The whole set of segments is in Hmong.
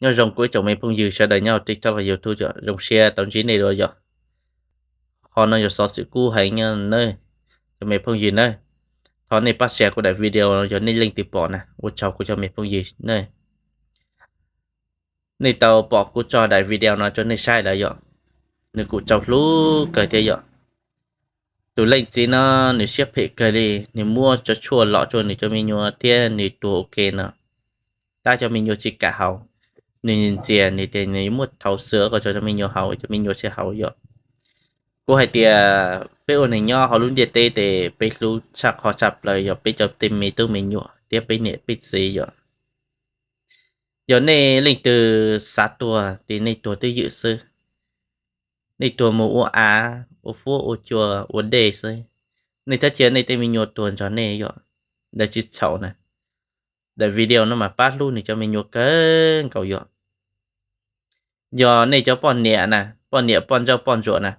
Nyob zoo kuv ib tsoom me phooj ywg sawv daws nyob hauv TikTok los YouTube yom, zoo siab tau ntsib nej dua yom. Qhov no yog xov xwm kub heev nyob na, cov me phooj ywg na. Thov nej pab share kuv daim video, yog nej leej twg pom na, ua tsaug kuv cov me phooj ywg na. Nej tau pom kuv tso daim video no rau nej saib lawm yom, nws kuj txaus hlub kawg thiab yom. Tus leej txiv no nws siab phem kawg li, nws muab cov tshuaj los rau nws cov me nyuam thiab nws tuag ua ke no, tab cov me nyuam tsis kam haus. Nws ntxias, nws tias nws muab thauv xwb kom cov me nyuam haus, cov me nyuam tsis haus yom. Kuv hais tias peb ua neeg nyob hauv lub ntiaj teb tes peb hlub tshaj qhov tshaj plaws yog peb cov tej me tub me nyuam thiab peb niam peb txiv yom. Yog nej leej twg xav tuag ces nej tuag twj ywm xwb. Nej tuag mus ua av, ua fuab ua cua, ua dej xwb. Nej thiaj cia nej tej me nyuam tuag nrog nej yom. Ntawd tsis txhaum na. Daim video no mas pab hlub nws cov me nyuam kawg nkaus yom. Yog nej cov poj niam na, poj niam poj ntsauj poj ntsuam na,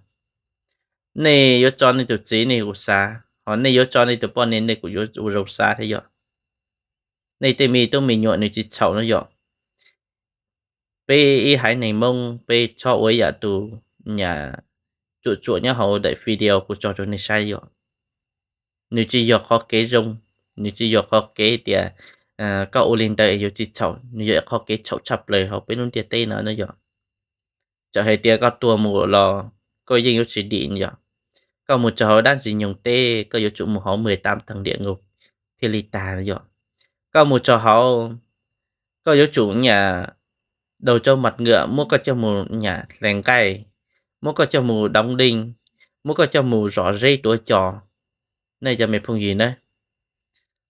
nej yuav tso nej tus txiv nej kuj xav, ho nej yuav tso nej tus poj niam nej kuj yuav ua zoo xav thiab yom. Nej tej me tub me nyuam nws tsis txhaum no yom. Peb ib haiv neeg Hmoob peb txhob ua ib yam tus nyam tsuam tsuam nyob hauv daim video kuv tso rau nej saib yom. Nws tsis yog qhov kev zoo, nws tsis yog qhov kev tias koj ua li ntawd yuav tsis txhaum, nws yog qhov kev txhaum tshaj plaws hauv peb lub ntiaj teb no yom. Txawm hais tias koj tuag mus los koj yeej yuav tsis dim yom. Koj mus txog hauv dab ntsis nyoog teb koj yuav tsum mus hauv mười tám tầng địa ngục thiaj li tag yom. Koj mus txog hauv, koj yuav tsum nyam đầu trâu mặt ngựa, muab koj coj mus nyam hle nqaij, muab koj coj mus đóng đinh, muab koj coj mus zom zeb tuav cos. Nej cov me phooj ywg na,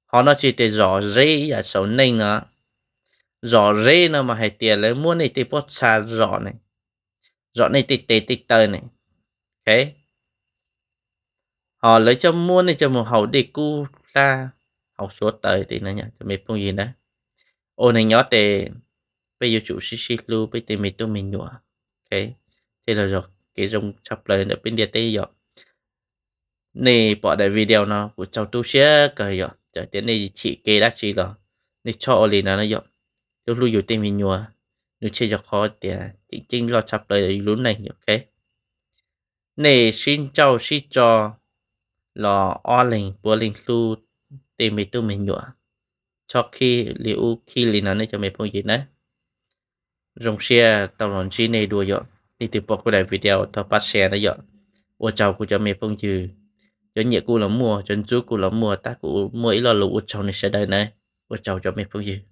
qhov no tsis tias zom zeb ib yam saum neej no. Zom zeb no mas hais tias lawv muab nej tej pob txha zom ne, zom nej tej tes tej taw ne, ho lawv coj muab nej coj mus haus dej kub hlab, haus suav taws tej no cov me phooj ywg na. Ua neeg nyob tes peb yuav tsum sib sib hlub peb tej me tub me nyuam, thiaj los yog kev zoo tshaj plaws ntawm peb ntiaj teb yom. Nej pom daim video no kuv tsaug tu siab kawg yom, txawm tias nej chim kev dab tsi los nej txhob ua li no na yom. Hlub hlub yus tej me nyuam, nws thiaj yog qhov tias tseem ceeb loj tshaj plaws yus lub neej yom. Nej sib ntsauj sib tso los ob leeg puav leej hlub tej me tub me nyuam, txhob khib li ub khib li no nej cov me phooj ywg na. Zoo siab tau los ntsib nej dua yom. Nej twg pom kuv daim video thov pab share na yom. Ua tsaug kuv cov me phooj ywg, cov nyiam kuv los muaj, cov ntxub kuv los muaj, tab kuv muaj ib lo lus ua tsaug nej sawv daws na. Ua tsaug cov me phooj ywg.